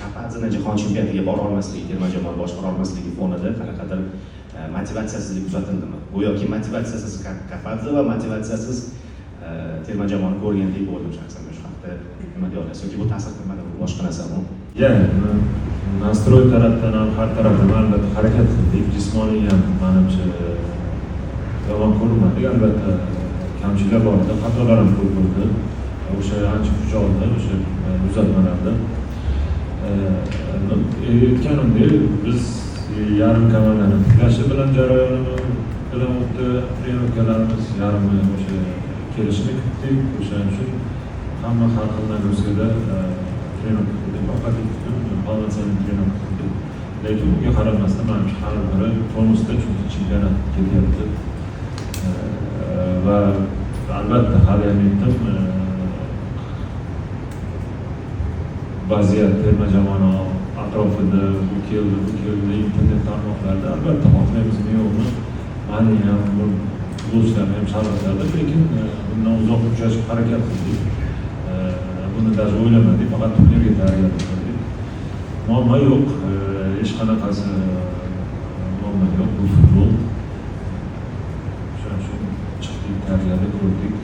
Kapadzeni jahon chempionatiga bora olmasligi, terma jamoani boshqara olmasligi fonida qanaqadir motivatsiyasizlik kuzatildi? Go'yoki motivatsiyasiz Kapadze va motivatsiyasiz terma jamoani ko'rgandek bo'ldim shaxsan men. Shu haqda nima deya olasiz yoki bu ta'sir qilmadimi, bu boshqa narsami? Ya, настрой tarafdan ham, har tarafdan albatta harakat qildik. Jismoniy ham, manimcha, yomon ko'rinmadik. Albatta, kamchiliklar bor edi, xatolar ham ko'p bo'ldi. O'sha ancha kuch oldi o'sha uzatmalarda. Aytganimdek, biz yarim komandani tiklashi bilan jarayoni bilan o'tdi trenirovkalarimiz, yarmi o'sha kelishini kutdik. O'shaning uchun hamma har xil нагрузка da trenirovka qildik, faqat 2 kun полноценный trenirovka qildik. Lekin unga qaramasdan, manimcha, har biri tonusda, chunki chempionat ketyapti. Va albatta, hali ham aytdim, vaziyat terma jamoani atrofida bu keldi, bu keldi internet tarmoqlarida, albatta, xohlaymizmi, yo'qmi, mani ham, bu futbolchilarni ham chalg'itadi. Lekin bundan uzoq uchrashga harakat qildik. Buni даже o'ylamadik, faqat turnirga tayyorgarlik ko'rdik. Muammo yo'q, hech qanaqasi muammo yo'q, bu futbol. Shuning uchun chiqdik, tayyorgarlik ko'rdik.